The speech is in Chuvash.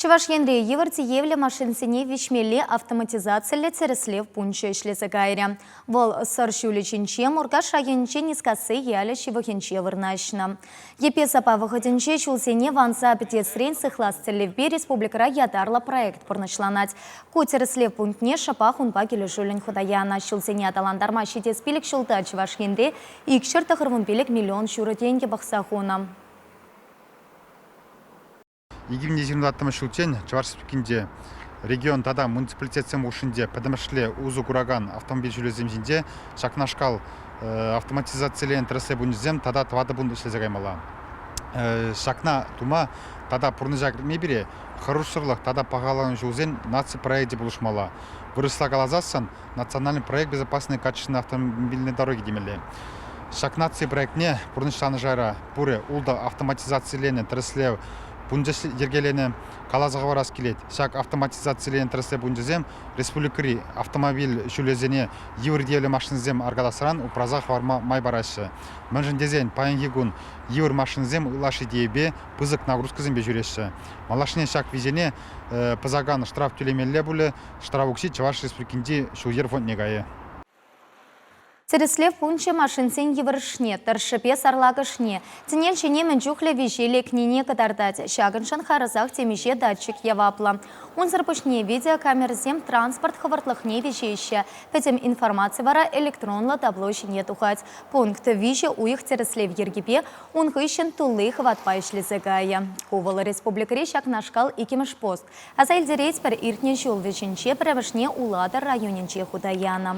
Чӑваш Енре йывӑр тиевлӗ машинсене виҫмелли автоматизациллӗ тӗрӗслев пункчӗ ӗҫлесе кайрӗ. Вӑл Сӑр ҫулӗ ҫинче Муркаш районӗнчи Нискасси ялӗ ҫывӑхӗнче вырнаҫнӑ. Йӗпе-сапа вӑхӑтӗнче ҫулсене ванса пӗтесрен сыхлас тӗллевпе республикӑра ятарлӑ проект пурнӑҫланать. Ку тӗрӗслев пунктне шӑпах унпа килӗшӳллӗн хута янӑ. Ҫулсене аталантарма ҫитес пилӗк ҫулта Чӑваш Енре 295 миллион ҫурӑ тенкӗ пӑхса хунӑ. 2024 ҫулччен Чӑваш Республикинче регион тата муниципалитетсем хушшинче пӗтӗмӗшле усӑ куракан автомобиль ҫулӗсем ҫинче ҫакнашкал автоматизациленӗ тӗрӗслев пункчӗсем тата тӑватӑ пункт ӗҫлесе каймалла. Ҫакна тума тата пурнӑҫа кӗртме пире хӑрушсӑрлӑх тата пахаланӑ ҫулсен наци проекчӗ пулӑшмалла. Вырӑсла каласассӑн, национальный проект безопасной качественной автомобильной дороги темелле. Ҫак наци проектне пурнӑҫланӑ шайра пурӗ ултӑ автоматизациленӗ тӗрӗслев пункчӗ йӗркеленӗ. Каласа хӑварас килет, ҫак автоматизациленӗ тӗрӗслев пункчӗсем республикӑри автомобиль ҫулӗсене йывӑр тиевлӗ машинӑсем аркатасран упраса хӑварма май параҫҫӗ. Мӗншӗн тесен паянхи кун йывӑр машинӑсем ытлашши тиевпе пысӑк нагрузкӑсемпе ҫӳреҫҫӗ. Малашне ҫак виҫене пӑсакан штраф тӳлемелле пулӗ, Штраф укҫи Чӑваш Республикинчи ҫул-йӗр фондне кайӗ. Тӗрӗслев пункчӗ машинсен йывӑрӑшне, тӑршшӗпе сарлакӑшне, тӗнел ҫине мӗн чухлӗ виҫе лекнине кӑтартать. Ҫакӑншӑн харӑсах темиҫе датчик яваплӑ. Унсӑр пуҫне видеокамерӑсем транспорт хӑвӑртлӑхне виҫеҫҫӗ. Пӗтӗм информаци вара электронлӑ табло ҫине тухать. Пункт виҫӗ уйӑх тӗрӗслев йӗркипе ун хыҫҫӑн тулли хӑватпа ӗҫлесе кайӗ. Ку вӑл республикӑри ҫакнашкал иккӗмӗш пост. Аса илтеретпӗр, иртнӗ ҫул вӗҫӗнче пӗрремӗшне Улатӑр районӗнче хута янӑ.